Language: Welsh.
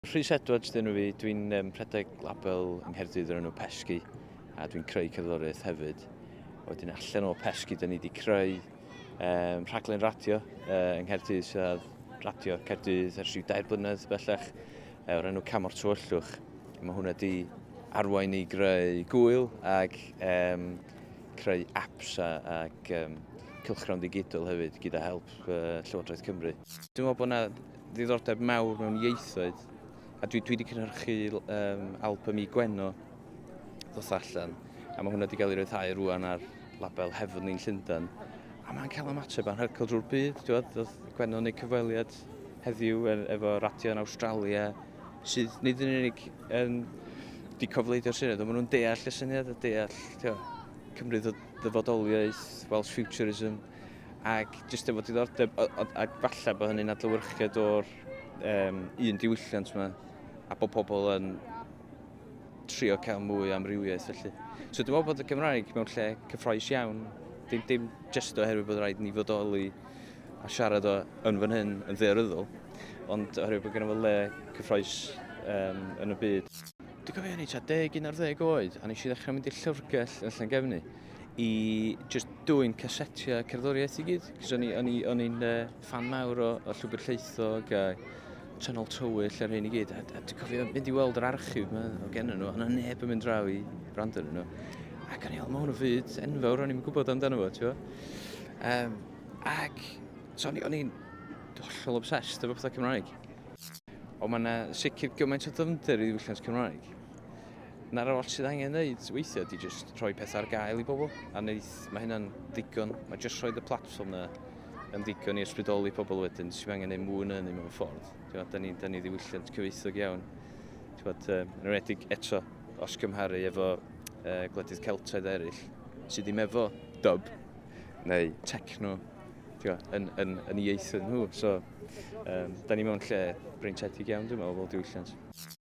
Rhys Edwards dyn nhw fi, dwi'n um, rhedeg label yng Nghaerdydd o'r enw Pesgi a dwi'n creu cerddoriaeth hefyd. Wedyn allan o Pesgi dyn ni wedi creu um, rhaglen radio uh, yng Nghaerdydd sydd radio Caerdydd ers rhyw dair blynedd bellach uh, o'r enw Cam o'r Tywyllwch. Mae hwnna wedi arwain i greu gwyl ac um, creu apps a, ac um, cylchgrawn digidol hefyd gyda help uh, Llywodraeth Cymru. Dwi'n meddwl bod yna ddiddordeb mawr mewn ieithoedd a dwi, dwi wedi cynhyrchu um, album i Gwenno ddoth allan a mae hwnna wedi cael ei ryddhau rwan ar label Heavenly yn Llundain a mae'n cael ymateb anhygoel drwy'r byd. Dwi'n meddwl, Gwenno yn ei cyfweliad heddiw efo radio yn Awstralia sydd nid yn unig yn di cofleidio'r syniad, ond maen nhw'n deall y syniad a deall tio, Cymru ddyfodoliaeth, Welsh Futurism, ac jyst efo diddordeb, ac falle bod hynny'n adlewyrchiad o'r um, un diwylliant yma, a bod pobl yn trio cael mwy o amrywiaeth felly. So dwi'n meddwl bod y Gymraeg mewn lle cyffroes iawn, dim, dim jyst oherwydd bod rhaid ni fodoli a siarad o yn fan hyn yn ddaearyddol, ond oherwydd bod gennym fo le cyffroes um, yn y byd. Dwi'n cofio hynny tua 10, 11 oed, a nes i ddechrau mynd i'r llyfrgell yn Llangefni i just dwyn casetiau cerddoriaeth i gyd. Cos o'n i'n o'n i'n uh, fan mawr o, o Llwybr Llaethog a Tunnel Tywyll a'r hyn i gyd. A, a dwi'n cofio mynd i weld yr archif yma o gen nhw, a yna neb yn mynd draw i wrando arnyn nhw. Ac o'n i'n meddwl, mae hwn yn fyd enfawr, o'n i'n gwybod amdano fo, ti'n um, Ac, so o'n i'n hollol obsessed efo pethau Cymraeg. Ond mae yna sicr gymaint o ddyfnder i ddiwylliant Cymraeg. Na'r oll sydd angen wneud weithiau ydy jyst rhoi pethau ar gael i bobl. A wneud, mae hynna'n ddigon. Mae jyst rhoi y platfform na yn ddigon i ysbrydoli pobl wedyn. Sy'n angen neud mwy na hynny mewn ffordd. Da ni, da ni ddiwylliant cyfoethog iawn. Ti'n yn enwedig eto, os cymharu efo uh, gwledydd Celtaidd eraill, sydd ddim efo dub neu techno ti'n yn, yn, yn ieithoedd nhw. So, um, da ni mewn lle breintiedig iawn, dwi'n meddwl, fel diwylliant.